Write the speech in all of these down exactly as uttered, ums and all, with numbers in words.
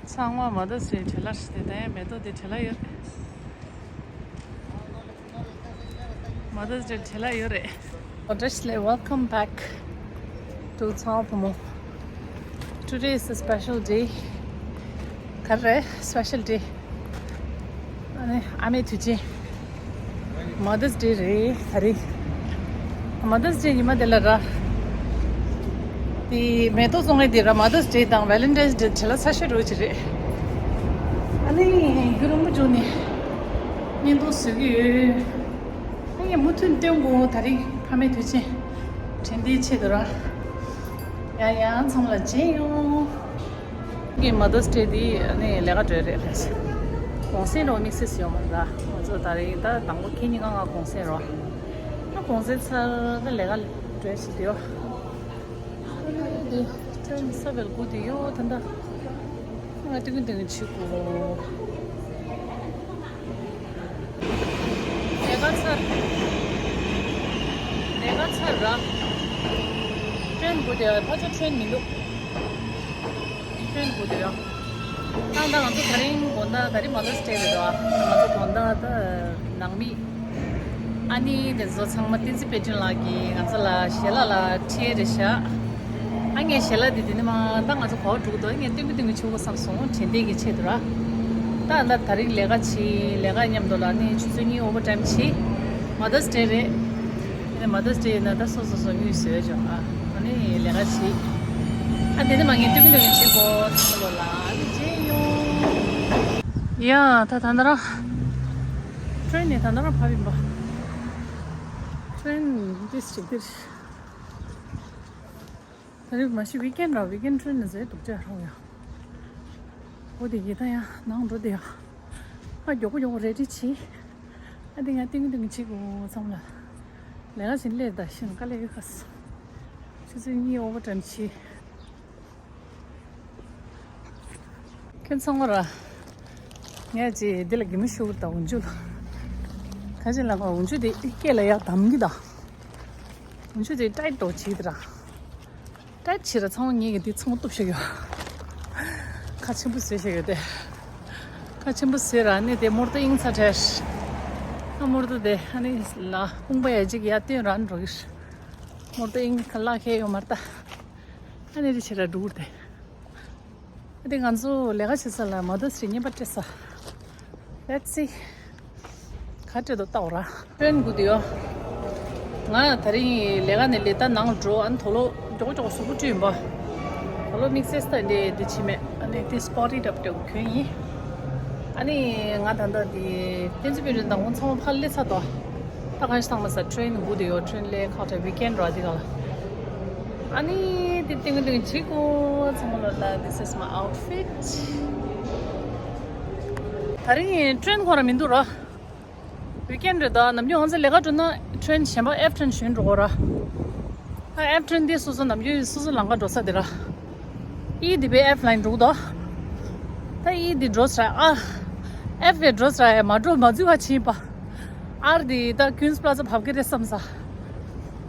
ཚང་མ་Mother's Day བྲེལ་བ་ཞིག་དེ་དང་མེ་ཏོག་དེ་བྲེལ་བ་ཡོད་རེད། Mother's Day བྲེལ་བ་ཡོད་རེད། Mother's Day, welcome back to ཚང་མ་བུ་མོ། Today is a special day. ག་རེ་special day? ཨ་ནི་ཨ་མའི་དུས་ཆེན། Mother's Day རེད་ད་རེད། Mother's Day ཉི་མ་དེ་ལ་ར། དེ་མེ་ཏོག་བཙོང་མཁན་དེ་ར་Mother's Day དང་Valentine's Day བྲེལ་བ་ཚ་ཤོས་རོ་ཅིག་རེད། ཨ་ནི་རྒྱུན་རིང་པོ་བྱུང་ནས་བརྙན་ཐུང་བཟོ་གི་ཡོད། ཨ་ནི་མུ་མཐུད་སྟོན་དགོས། ད་རེས་ཕ་མའི་དུས་ཆེན་དྲན་རྟེན་ཆེད་དུ་ར། ཡང་ཡང་ཚང་མ་ལ་མཇལ་ཡོང་། གི་Mother's Day དེ་ནི་ལས་ཀ་གྲོལ་རེད་ལས། གུང་སེང་རོ་དམིགས་བསལ་ཡོད་མ་རེད། ང་ཚོ་ད་རེས་ད་དང་པོ་ཁེ་གཉིས་ཀ་ང་གུང་སེང་རོ། ད་གུང་སེང་ཚར་ད་ལས་ཀ་གྲོལ་ཞིག་དེ་ཡོད། དེ་ཊེན་ས་བལ་སྒུག་དེ་ཡོད་ད་ད། ང་ཏིང་ཏིང་བྱེད་དགོས། ལས་ཀ་ཚར། ལས་ཀ་ཚར་ར། ཊེན་སྒུག་དེ་ཕ་ཚོ་ཊེན་མི་འདུག་ཊེན་སྒུག་དེ་ཡོད། ད་ད་ང་ཚོ་ད་རིང་དགོང་དག་ད་རིང་Mother's Day རེད་དོ། ང་ཚོ་དགོང་དག་ད་ནང་མི། ཨ་ནི་དེ་ཚོ་ཚང་མ་བསྟན་འཛིན་དཔལ་སྒྲོན་ལགས་ཀྱིས་ང་ཚོ་ལ་ཞལ་ལག་ལ་ཁྲིད་རེད་ཤག་ཨ་ངས་ཞལ་ལག་དེ་དེ་ནི་མ་ད་ང་ཚོ་གོ་བ་འགྲོ་གི་འདུག་ངས་སྟོན་གི་སྟོན་གི་བྱེད་དགོས་བསམ་སོང་དྲན་རྟེན་གྱི་ཆེད་དུ་ར། ད་ད་ད་རིང་ལས་ཀ་བྱེད་ལས་ཀ་མཉམ་དུ་ལ་ནི་ཆུ་ཚོད་གཉིས་ཨོ་བར་ཊེམ་བྱེད། Mother's Day རེད། དེ་ནས་Mother's Day ཡིན་ན་ད་སོ་སོ་སོ་དངུལ་བཟོས་ཅོག་ཨ་ཨ་ནི་ལས་ཀ་བྱེད། ཨ་དེ་ནི་མ་ངས་སྟོན་གི་སྟོན་གི་བྱེད་དགོས་ཚང་མ་ལོ་ལ་ཨ་ནི་མཇལ་ཡོང་། ཡ་ད་ད་ད་ར། ཊེན་ནས་ད་ད་ར་ཕར་ཡིན་པ། ཊེན་འདི་ཞིག་འདིར། ད་རེས་མ་གཞི་ཝིག་ཨེན་ར་ཝིག་ཨེན་ཊེན་ནས་ཟེར་འདུག་ཅག་ཧྲོ་ཡ། འོ་དེ་གི་ད་ཡ་ནང་འགྲོ་དེ་ཡ། ཨ་མགྱོགས་པོ་མགྱོགས་པོ་རེ་ཌི་བྱེད། ཨ་དེ་ང་ཏིང་ཏིང་བྱེད་དགོས་ཚང་མ་ལ། ལས་ཀ་བྱེད་སླེབས་ད་ཤིན་དཀའ་ལས་ཁག་སོང་། ཆུ་ཚོད་གཉིས་ཨོ་བར་ཊེམ་བྱེད། ཁྱོད་ཚང་མ་ར། ངས་ཅི་འདི་ལ་གི་མི་ཤུགས་དང་འུན་ཆུ་ལ། ཁ་ཅིག་ལ་ཁ་འུན་ཆུ་དེ་སྐེ་ལ་ཡག་དམ་གི་ད། འུན་ཆུ་དེ་ཊའིཊ་འགྲོ་བྱེད་དེ་ར། ཊའིཊ་བྱེད་ར་ཚང་མ་ངས་གི་འདི་ཚང་མ་གཏུབ་ཤག་ཡོད། ཁ་ཆེན་པོ་བཟོས་ཤག་ཡོད་དེ། ཁ་ཆེན་པོ་བཟོས་ར་ནི་དེ་མོར་ཏོ་ཨིང་ཚ་ཁྲེར། ཨ་མོར་ཏོ་དེ་ཨ་ནི་ལ་དཔུང་པ་ཡ་གཅིག་ཡ་བཏོན་ར་ནི་འགྲོ་གི། མོར་ཏོ་ཨིང་ཁ་ལག་ཁེ་ཡོད་མ་རེད་ད། ཨ་ནི་རི་ཆེ་ར་འགྲོ་གི་རེད་དེ། ཨ་དེ་ང་ཚོ་ལས་ཀ་བྱེད་ས་ལ་མ་དོ་སི་རྙིང་པ་སྤྲད་ས། Let's see. ག་སྤྲད་དོ་ལྟ་འོ་ར། ཊེན་སྒུག་དེ་ཡོ། ང་ད་རིང་ལས་ཀ་ནས་ལས་ད་ནང་འགྲོ་ཨ་ནི་དོ་ལོ་མགྱོགས་མགྱོགས་གཟུགས་པོ་བཀྲུས་ཡིན་པ། དོ་ལོ་དམིགས་བསལ་ད་འདི་འདི་བྱེད་མེད་ཨ་ནི་དེ་སྤོ་ཊི་རབ་སྤྲད་གོན་ཡིན། ཨ་ནི་ང་ད་ལྟ་དེ་བསྟན་འཛིན་དཔལ་སྒྲོན་དང་ཁོང་ཚང་མ་ཕར་སླེབས་ཚར་དོ། ད་གང་ཞིག་ཚང་མ་ས་ཊེན་སྒུག་དེ་ཡོ་ཊེན་ལས་ཁག་ཏྲ་ཝིག་ཨེན་ར་དེ་ག་ལ། ཨ་ནི་དེ་ཏིང་ཏིང་བྱེད་དགོས་ཚང་མ་ལོ་ལ། This is my outfit. ད་རིང་ཊེན་ཁོ་ར་མི་འདུག་ར། ཝིག་ཨེན་རེད་ད། ནམ་རྒྱུན་ང་ཚོ་ལས་ཀ་འགྲོ་ན་ཊེན་གཞན་པ་ཨེཕ་ཊེན་ཞོན་འགྲོ་གོ་ར། ཨ་ཨེཕ་ཊེན་དེ་སོ་སོ་ནམ་རྒྱུན་སོ་སོ་ལམ་ཁ་འགྲོ་ས་དེ་ར། ཨི་དེ་པའི་ཨེཕ་ལའིན་འགྲོ་གི་འདུག་ད་ཨི་དེ་འགྲོ་ས་ར་ཨ། ཨེཕ་པའི་འགྲོ་ས་ར་ཡ་མ་འགྲོ་མ་འཛུལ་བ་ཕྱིན་པ། ཨར་དེ་ད་ཀུན་སི་པ་ལ་ཛ་བབས་ཀྱི་རེད་བསམ་ས།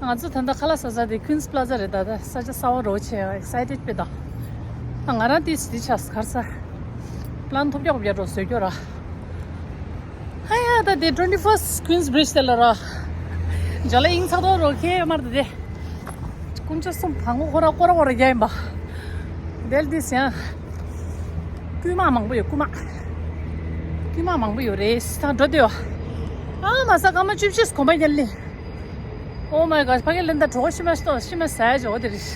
ང་ཚོ་ད་ལྟ་ཁ་ལག་ཟ་ས་དེ་ཀུན་སི་པ་ལ་ཛ་རེད་ད། ད་ས་ཆ་གསར་པ་རོ་ཆེ་ཨེག་སའི་ཊེཌ་པེ་ད། ད་ང་རང་དེ་དེ་ཆ་གར་ས། པི་ལན་ཐོབ་རྒྱག་རྒྱག་འགྲོ་བཟོས་རྒྱུ་ར། ཧ་ཡ་ད་དེ་ཊུ་ཝེན་ཊི་ཕར་སི་ཊི་ཀུན་སི་བི་རི་ཇི་དེ་ལ་ར། ཇ་ལ་ཨིང་ཚག་ཏོ་རོ་ཁེ་མར་དེ་དེ། དཀོན་མཆོག་གསུམ་བང་གོ་ཁོ་ར་ཀོ་ར་ཀོ་ར་རྒྱ་ཡིན་པ། དེལ་དེ་སི་ཡང་། རྐུན་མ་མང་པོ་ཡོད་རྐུན་མ། རྐུན་མ་མང་པོ་ཡོད་རེད་ད་འགྲོ་དེ་ཡོ། ཨ་མ་ས་སྐར་མ་བཅུ་བཞི་གོམ་པ་རྒྱག་ལེ། Oh my gosh, ཕ་གི་ལེན་ད་གྲོགས་ཤི་མ་ཤི་ཏོ་ཤི་མ་ཟ་ཡ་ཇོ་དེ་རེད།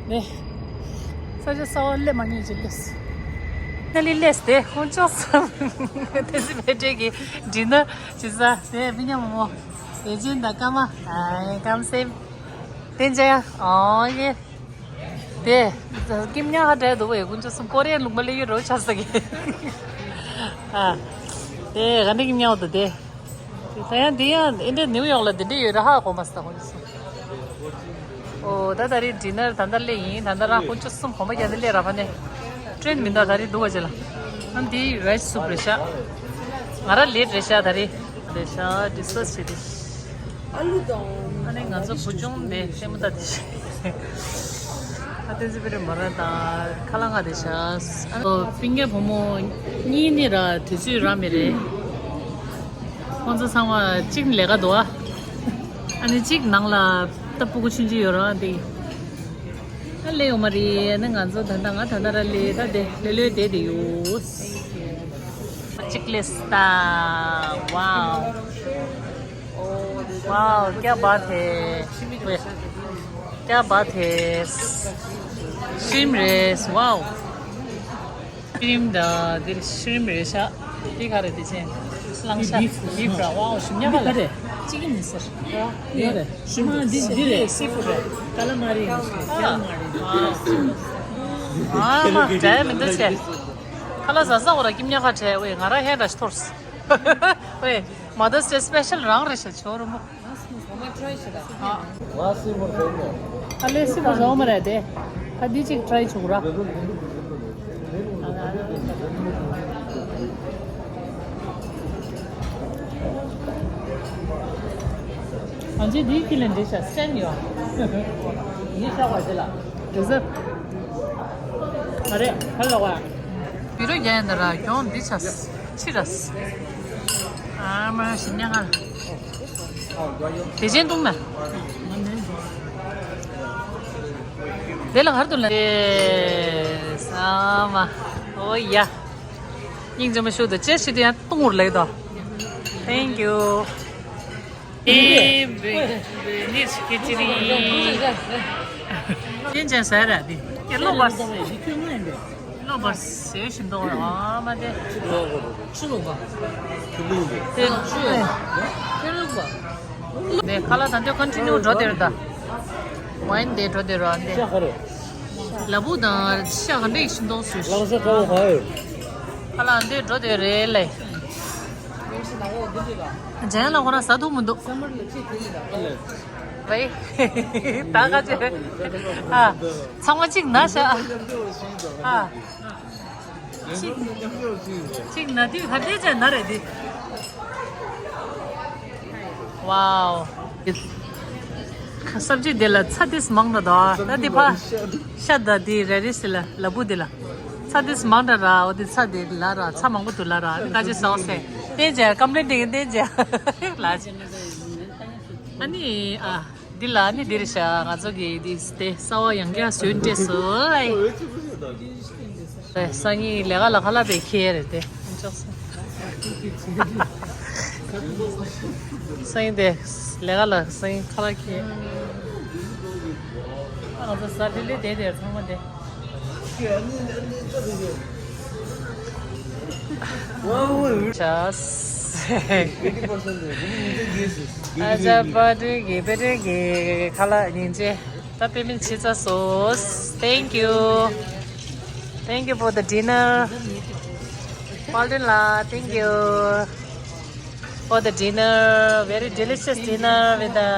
ནས། ས་ཆ་གསར་པ་སླེབས་མ་མྱོང་ཅིག་སླེབས། ནཱ་ལི་སླེབས་ཏེ་ཁོང་ཅོག་ས། བསྟན་འཛིན་དཔལ་སྒྲོན་གྱི་ཌི་ནར་བྱེད་ས་དེ་མི་ཉམས་མོ། དེ་ཅན་དང་སྐར་མ། ཨའི་ཀམ་སེམ། བསྟན་འཇའ་ཡ། ཨོ་ཡེ། དེ། ཀིམ་ཉག་ཧ་འདྲ་འདུག་བས་ཀུན་ཅོག་གསུམ་ཀོ་རི་ཡན་ལུང་པ་ལས་ཡོད་རོ་ཆགས་ས་གི། ཨ། དེ་ག་ནས་ཀིམ་ཉག་འདུག་དེ། ད་ཡང་འདི་ཡང་ཨིན་ཌི་ཡ་ནིའུ་ཡོག་ལ་འདི་འདྲ་ཡོད་ར་ཧ་གོ་མ་སོང་། ཨོ་ད་ད་རེས་ཌི་ནར་ད་ལྟ་སླེབས་ཡིན། ད་ལྟ་རང་དཀོན་མཆོག་གསུམ་གོམ་པ་རྒྱག་ནས་སླེབས་ར་ཕ་ནས། ཊེན་མི་འདུག་ད་རེས་འདུག་བ་ཅེ་ལ། ཨ་འདི་རའི་སི་སུབ་རེད་ཤག་ང་རང་ལེཊ་རེད་ཤག་ད་རེས། རེད་ཤག་ཌི་སི་ཀས་བྱེད་དེ། ཨ་ལུ་དང་། ཨ་ནི་ང་ཚོ་བུ་ཆུང་དེ་སེན་མོ་ད་དེ་ཤི། ཨ་ བསྟན་འཛིན་པེ་རི་མོ་ར་དང་ཁ་ལག་ང་དེ་ཤ། ཨོ། སྤུན་ཀྱག་བུ་མོ་གཉིས་ནི་ར་དུས་ཚོད་རག་མེད་རེད། ཁོང་ཚོ་ཚང་མ་གཅིག་ནི་ལས་ཀ་འདུག་ཨ། ཨ་ནི་གཅིག་ནང་ལ་ད་སྤུ་གུ་ཆུང་ཆུང་ཡོད་ར་འདི། ད་ལས་ཡོད་མ་རེད། ཨ་ནི་ང་ཚོ་ད་ལྟ་ང་ད་ལྟ་ར་ལས་ད་དེ་ལས་ལོས་བསྡད་དེ་ཡོད། གཅིག་ལས་ད། ཝའོ། wow, क्या बात है। क्या बात है। Shrimp race, wow. Shrimp ད་འདིར་श्रिम्प རེད་ཤག་འདི་ག་རེད། འདི་ཆེན་གླང་ཤ། འདི་བིབ་ར། ཝའོ། ཞིམ་ཉག་ག་ལ། འདི་ག་རེད། ཅིག་ཡིན་ཟེར། འདི་ག་རེད། ཤི་མ་འདི་འདི་རེད། སི་ཕུ་ཌི་རེད། ཀ་ལ་མ་རི་ཡིན་ཟེར། ཀ་ལ་མ་རི། ཨ་མ་འདྲ་མི་འདུག་ཆེ། ཁ་ལག་ཟ་ཟ་འོ་ར་སྐྱིད་ཉག་ཁ་བྲལ་བས། ང་ར་ཧན་ར་ཤི་ཐོར་སི། ཝེ། Mother's Day special རང་རེད་ཤག་ཆོ་རུ་མོ། ང་སི་མོར་ཟོ་མ་རེད་དེ། ཁ་འདི་གཅིག་try བྱུང་ར། ང་ཚོས་འདིའི་ཁྱི་ལ་འདྲེ་ཤག་སྲན་ཡོད། འདི་ཤག་བ་དེ་ལ། རེ་ཟ། ཨ་རེ་ཁ་ལ་བ། བི་རོ་རྒྱ་ཡན་ད་ར་གྱོང་འདི་ཆགས། ཕྱི་ར། ཨ་མ་ཞི་ཉག་ང་། དེ་ཅན་བཏུང་ན། དེ་ལ་གར་དུ་ལ། ཨེ་ས་མ། ཨོ་ཡ། སྙིང་རྗེ་མོ་ཞུ་དུ་ཅེ་ཞུ་དུ་ཡང་བཏུང་བར་ལེགས་དོ། Thank you། ཨེ་བེ་བེ་ནིས་ཁེ་ཅི་རི། སྙིང་རྗེ་ཟ་ར་དེ། ཀེ་ལོ་བར། ལོ་བར་ཟེར་བཞིན་འདུག་ཨ་མ་དེ། ཕྱི་ལོགས་པ། ཕྱི་ལོགས་པ། དེ་ཕྱི་ལོགས་པ། དེ་ཁ་ལག་ད་འདི་continue འགྲོ་དེར་ད། ཝའིན་དེ་འགྲོ་དེར་ར་འདི། ལ་བུ་དང་ཤ་ག་འདྲེ་ཞིམ་མདོག་སུ། ལག་ས་ཁ་བ་ཁ་ཡོད། ཁ་ལག་འདི་འགྲོ་དེར་རེད་ལེ། ཇན་ལ་ཁོ་རང་ཟ་ཐུབ་མི་འདུག་བེ། ད་ག་ཅེ། ཨ། ཚང་མ་གཅིག་ན་ཤ། ཨ། གཅིག་གཅིག་ན་དུས་ག་འདྲས་ཅན་ན་རེད་དེ། ཝའོ། ཁ་སབ་ཇི་དེ་ལ་ཚྭ་ཏིས་མང་དྲགས་འདུག་ད་དེ་ཕ། ཤ་ད་དེ་རེ་རེ་སི་ལ་ལ་བུ་དེ་ལ། ཚྭ་ཏིས་མང་དྲགས་ར། འོ་དེ་ཚྭ་དེ་ལ་ར། ཚྭ་མང་པོ་འདུག་ལ་ར། དེ་ག་ཅེ་སོག་སེ། དེ་ཇ་ཀམ་པི་ལེན་ཊིང་དེ་ཇ་ལ་ཅེ། ཨ་ནི་ཨ། འདི་ལ་ནི་འདིར་ཤ་ང་ཚོ་གི་འདི་སྟེ་གསར་བ་ཡང་བསྐྱར་བཟོས་འདྲེས་སོ་ཨེ། སང་ཉིན་ལས་ཀ་ལ་ཁ་ལག་པའི་ཁྱེར་རེད་དེ། སང་ཉིན་དེ་ལས་ཀ་ལ་སང་ཉིན་ཁ་ལག་ཁྱེར། ང་ཚོ་ཟ་ལི་ལི་དེ་དེར་ཚང་མ་དེ། ཨ་ཅག་པ་ཏྲི་གི་པ་ཏྲི་གི་ཁ་ལག་སྙིང་རྗེ། ད་པེ་མེན་ཊི་བྱེད་ཚར་སོང་། Thank you. Thank you for the dinner. Well done ལ། Thank you for the dinner. Very delicious dinner with the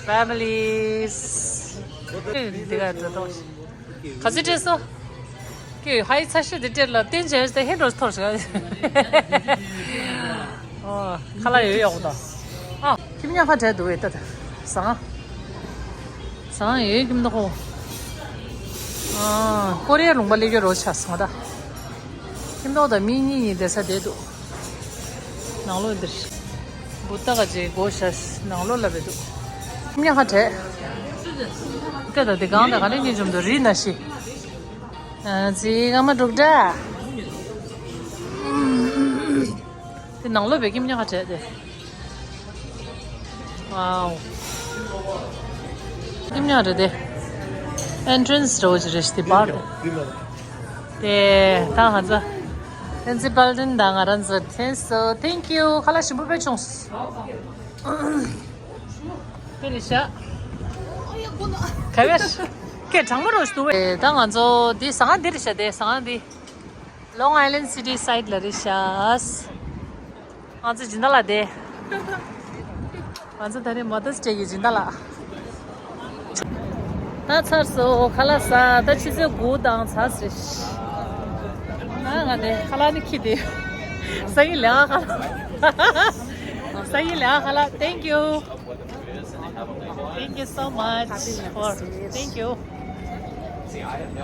families. འདི་ག་འགྲོ་ཐོག་ག་ཚོད་སྤྲད་སོང་། ཁྱོད་ཧའི་ཚ་ཤོས་དེ་སྤྲད་ལ་བསྟན་བྱས་ཏེ་ཧེ་འགྲོ་ཐོར་ཞིག་ཨོ། ཁ་ལག་ཡོད་ཡོག་ད། ཨ། ཁྱིམ་ཉག་ཁ་བྲལ་འདུག་བས་ད་ད། ཟང་། ཟང་ཡོད་ཁྱིམ་ཐོག་ཨ། ཀོ་རི་ཡ་ལུང་པ་ལས་ཀྱི་རོ་ཆ་སོང་ད། ཁྱིམ་ཐོག་ད་མི་གཉིས་གཉིས་བསྡད་ས་བསྡད་འདུག་ནང་ལོགས་འདིར། བུ་ཏ་ག་ཅེ་སྒོ་ཞ་ནང་ལོགས་ལ་བེ་འདུག་ཉག་ཁ་བྲལ། ཏེ་ད་དེ་གང་ད་ག་ནས་ཉིན་འཇོམས་དུ་རི་ན་ཤི། ཨ་ཙི་ང་མ་འགྲུབ་འདྲ། དེ་ནང་ལོགས་བེ་ཁྱིམ་ཉག་ཁ་བྲལ་ཏེ། ཝའོ། ཁྱིམ་ཉག་རེད་དེ། ཨེན་ཊྲན་སི་རོ་ཇི་རེ་ཤི་དེ་པར་དེ། དེ་ད་ང་ཚོ་ཨེན་ཙི་པལ་ཏན་དང་ང་རང་ཚོ་ཐེན་སོ། Thank you. ཁ་ལག་ཞིམ་པོ་དཔེ་བྱུང་། དེ་ལས་ཤ། ག་བས། ཀེ་གྲང་མོ་རོ་ཞིག་འདུག་པས། ད་ང་ཚོ་འདི་ཟ་ཁང་འདི་རེད་ཤག་དེ་ཟ་ཁང་འདི། Long Island City side ལ་རེད་ཤག་ང་ཚོ་སྦྱིན་བདག་ལགས་དེ། ང་ཚོ་ད་རེས་Mother's Day གི་སྦྱིན་བདག་ལགས། ད་ཚར་སོང་ཁ་ལག་ཟ། ད་ཆུ་ཚོད་དགུ་དང་ཚར་ཟེར། ང་ང་དེ་ཁ་ལག་ནི་ཁྱི་དེ། སང་ཉིན་ལས་ཁ་ལག་སང་ཉིན་ལས་ཁ་ལག Thank you. Thank you so much for, thank you.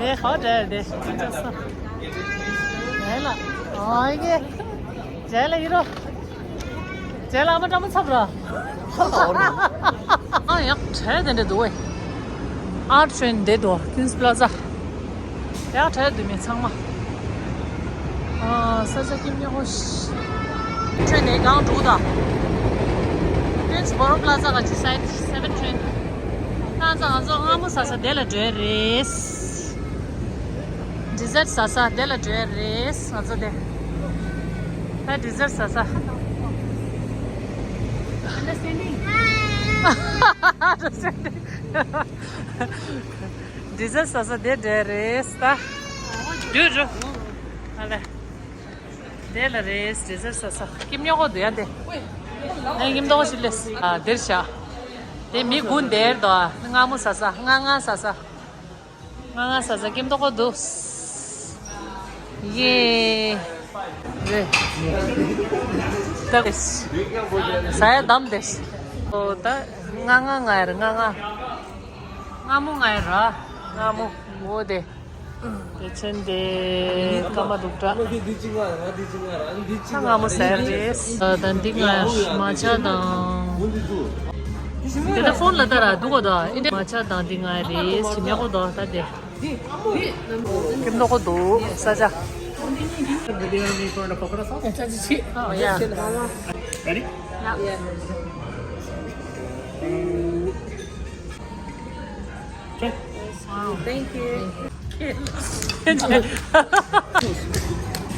དེ་ཧོ་དྲ་དེ་ཅི་ཅོ་སོ། ཨེ་ལ། ཨོ་ཡེ། ཇེ་ལ་ཡི་རོ། ཇེ་ལ་ཨ་མ་ཀྲ་མོ་ཚབ་རོ། ཨ་ཡག་དྲ་དེ་འདྲ་འདུག་ཨེ། ཨར་ཊྲེན་དེ་འདུག་ཀུན་སི་པ་ལ་ཛ། ཡག་དྲ་འདུག་མི་ཚང་མ། ཨ་ས་ཆ་ཁྱིམ་ཉོ་ཧོ་ཤི། ཊྲེན་དེ་གང་འགྲོ་ད། ཀུན་སི་པ་ལ་ཛ་ག་ཅི་སའེ་ཌི་སེ་བེན་ཊྲེན། ང་ཚོ་ང་ཚོ་སྔ་མོ་ཟ་ས་དེ་ལ་འགྲོ་ཡ་རེད། ཌི་ཟར་ཟ་ས་དེ་ལ་འགྲོ་ཡ་རེད་ང་ཚོ་དེ། ད་ཌི་ཟར་ཟ་ས། Understanding. Understanding. ཌི་ཟར་ཟ་ས་དེ་འགྲོ་ཡ་རེད་ད། འགྲོ་འགྲོ། ཨ་ལེ། དེ་ལ་རེད་ཌི་ཟར་ཟ་ས། ཀིམ་ཉོ་གོ་འདུག་ཡ་དེ། ངས་ཀིམ་ཏོག་ཞིག་ལས། ཨ་དེར་བཞག་དེ་མི་དགུ་འདེར་དོ། སྔ་མོ་ཟ་ས། སྔ་སྔ་ཟ་ས། སྔ་སྔ་ཟ་ས་ཀིམ་ཏོག་གོ་འདུག་ཡེ། རེད། ད་ཟ་ཡ་དམ་དེ། ཨོ་ད་སྔ་སྔ་ང་ཡར་སྔ་སྔ། སྔ་མོ་ང་ཡར་ར། སྔ་མོ། འོ་དེ། དེ་ཆེན་དེ་སྐར་མ་འདུག་འདྲ། འདི་གཅིག་ང་ར་འདི་གཅིག་ང་ར་འདི་གཅིག་ང་ར། སྔ་མོ་ཟེར་རེད། ད་འདི་ང་མ་ཆ་དང་། འདི་ད་ཕོན་ལ་ལྟ་ར་འདུག་གོ་ད་ཨིན་དྲ་མ་ཆ་དང་འདི་ང་རེད་ཞི་མེ་གོ་ད་ད་དེ། ཀིམ་ཏོག་གོ་འདུག་ས་ཆ། Ready? Yeah. Thank you.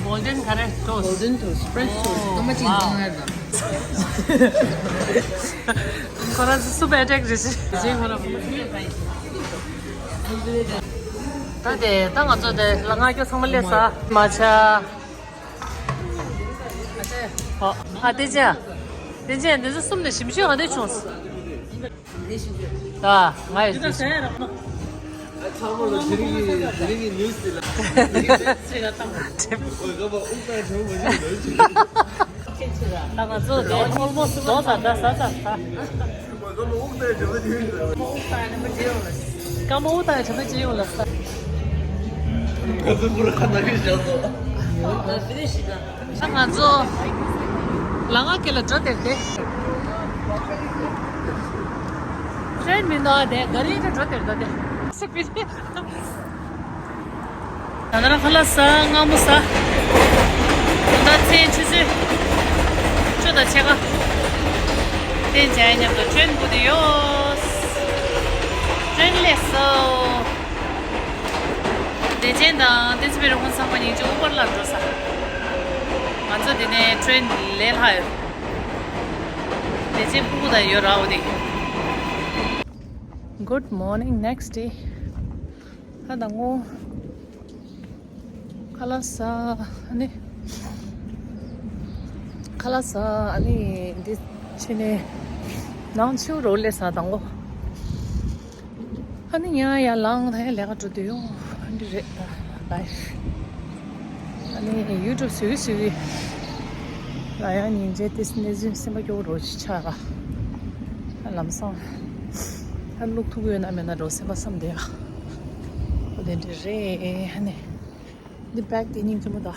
Golden curry toast. Golden toast, French toast. ཁོ་རང་ཚོ་སུ་བེ་ཊེག་རེད་ཟེར་ཁོ་རང་། ད་དེ་ད་ང་ཚོ་དེ་ལ་ང་སྐྱོ་ཚང་མ་སླེབས་ས་མ་ཆ། ཨ་དེ་ཅན། དེ་ཅན་དེ་ཚོ་གསུམ་ནས་ཞིམ་ཤོས་ག་དེ་བྱུང་། ད་ང་ཡི་ཚང་མ་ལ་དེ་རིང་གི་དེ་རིང་གི་ནིའུ་སི་དེ་ལ་དེ་རིང་གི་ཚེ་ལ་བཏང་། འོ་ག་བ་དབུགས་དང་གྲོད་མ་ཞིག་ལ་ཅིག་ད་ང་ཚོ་དེ་ཧོལ་མོ་སི་ལོ་ས་ད་ས་ས་ས། སྐམ་པོ་དབུགས་དང་གྲོད་མ་ཅི་ཡོང་ལ་ས། ང་ཚོ་ལ་ང་སྐྱེ་ལ་འགྲོ་དེར་དེ། ཊྲེན་མི་འདུག་ཨ་དེ་ག་རི་དེ་འགྲོ་དེར་འགྲོ་དེ། སི་པི་རི། ད་ལྟ་རང་ཁ་ལག་ཟ། སྔ་མོ་ཟ། ད་ལྟ་མཚན་ཆུ་ཚོད་བཅུ་དང་ཕྱེད་ཀ། བསྟན་བྱ་མཉམ་དུ་ཊྲེན་སྒུག་དེ་ཡོད། ཊྲེན་སླེབས་སོ། བདེ་ཆེན་དང་བསྟན་འཛིན་པའི་རོགས་ཁོང་ཚང་མ་ཉིན་གཅིག་ཨུ་བར་ལ་འགྲོ་ས། ང་ཚོ་འདི་ནས་ཊྲེན་ལས་ལྷག་ཡོད། བདེ་ཆེན་ཕྲུ་གུ་དང་ཡོད་ར་འོ་དེ། Good morning, next day. ད་དང་པོ། ཁ་ལག་ཟ། ཨ་ནི། ཁ་ལག་ཟ། ཨ་ནི་འདི་ཕྱི་ནས་ནང་ཆུ་རོ་ལས་ཟ་དང་པོ། ཨ་ནི་ཡང་ཡང་ལངས་ད་ཡང་ལས་ཀ་འགྲོ་དུས་ཡོང་། ཨ་འདི་རེད་ད་ལའིཕ། ཨ་ནི་ཡུ་ཊུབ་བཟོས་བཟོས། ལ་ཡང་སྙིང་རྗེ་ཏིས་ནེ་ཟིན་སེམས་པ་སྐྱོ་བོ་རོ་ཅི་ཆགས་ལ། ལམ་སང་ཨ་བླུག་ཐུབ་ཡོད་ན་མེད་ན་རོ་སེམས་པ་བསམ་བསྡད་ཡ། ཨོ་དེ་འདྲ་རེད། ཨ་ནི་འདི་བེག་དེ་སྙིང་རྗེ་མོ་ད།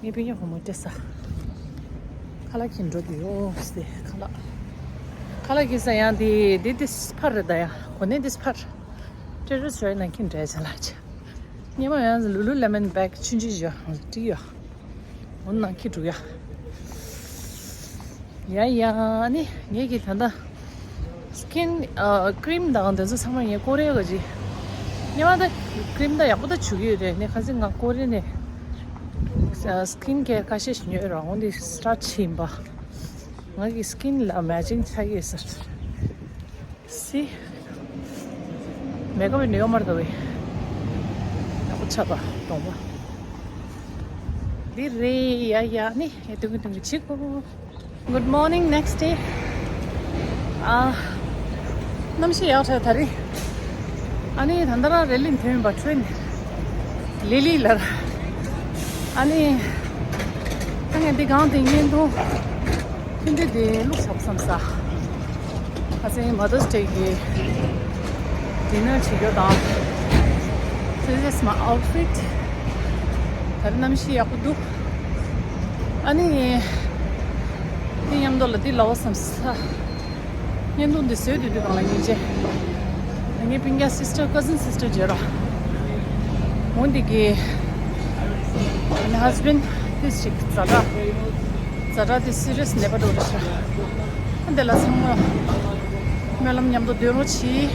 ངའི་སྤུན་ཉེ་བུ་མོ་སྤྲད་ས། ཁ་ལག་གྱིན་འགྲོ་དུས་ཡོང་སྟེ་ཁ་ལག་ཁ་ལག་གྱིན་ས་ཡང་དེ་དེ་དེ་ཕར་རེད་ད་ཡ། གོ་གནས་དེ་ཕར། ཊེ་རེ་སི་ཊོ་རི་ནང་གྱིན་འདྲ་བྱ་ལ་ཆ། སྙེ་མ་ཡང་ལུ་ལུ་ལེ་མོན་བེག་ཆུང་ཆུང་ཞིག་ཡོད་ཧང་ཏི་ཡོད། འོ་ནང་གྱིན་འགྲོ་ཡ། ཡ་ཡ་ནི་ངེད་ཀྱི་ད་ལྟ་སི་ཀིན་ཨ་ཀྲིམ་དང་དེ་ཚོ་ཚང་མ་ངས་ཀོ་རེ་ག་ཅི་སྙེ་མ་ད་ཀྲིམ་ད་ཡག་པོ་ད་བྱུག་གི་ཡོད་རེད། ནི་ཁ་སང་ང་ཀོ་རེ་ནས་ཨ་སི་ཀིན་ཀེར་ཁ་ཤས་ཤིག་ཉོས་ར། འོ་འདི་སི་ཊར་ཊི་བྱས་ཡིན་པ། ང་གི་སི་ཀིན་ལ་མེ་ཅིང་ཆགས་ཀྱི་ཡོད་ས་རེད། སི། མེ་ཀབ་ནི་ཡོད་མ་རེད་ད་བས། ཡག་པོ་ཆགས་པ་གདོང་པ། འདི་རེད་ཡ་ཡ་ནི་ཡ་ཏུང་གི་ཏུང་གི་བྱེད་དགོས། Good morning, next day. ཨ། གནམ་གཤིས་ཡག་ཐལ་ད་རེད། ཨ་ནི་ད་ལྟ་རང་རེ་ལིན་ཐོན་པ་ཊེ་རེན་ལི་ལི་ལར། ཨ་ནི་ད་ངས་འདི་གང་དེ་བརྙན་ཐུང་ཕན་འདི་དེ་བླུགས་ཆོག་བསམ་ས། ཁ་སང་མ་དར་སི་ཌེ་གི་ཌི་ནར་བྱེད་རྒྱུ་དང་ This is my outfit. ད་རེས་གནམ་གཤིས་ཡག་པོ་འདུག་ཨ་ནི། འདི་མཉམ་དུ་ལ་འདི་ལའོ་བསམ་ས། བརྙན་ཐུང་འདི་བཟོས་དུས་དུས་གང་ལ་ཡིན་ཅེ། ངའི་སྤུན་ཀྱག་སིས་ཊར་ཀ་ཟིན་སིས་ཊར་བརྗོད་ར། འོ་འདི་གི། ཨ་ནི་ཧས་བྷེན་ཌི་ཏིས་ཅིག་ཛ་དྲག་ཛ་དྲག་དེ་སི་རི་ཡས་ནད་པ་འགྲོ་རེད་ཤག་ཨ་འདི་ལ་ཚང་མ་སྨོན་ལམ་མཉམ་དུ་འདོན་རོགས་གྱིས།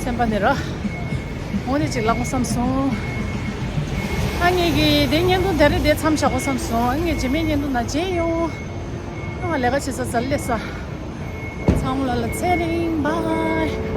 སེམས་པ་ནས་ར། འོ་ནི་ཅིག་ལབ་དགོས་བསམ་སོང་། ཨ་ངེད་ཀྱིས་དེ་བརྙན་ཐུང་དེ་རིང་དེ་མཚམས་བཞག་དགོས་བསམ་སོང་། ཨ་ངས་རྗེས་མའི་བརྙན་ཐུང་ནང་མཇལ་ཡོང་། ཨ་ལས་ཀ་བྱེད་ས་ཙལ་ལས་ས། ཚང་མ་ལ་ལ་ཚེ་རིང་བྷའི།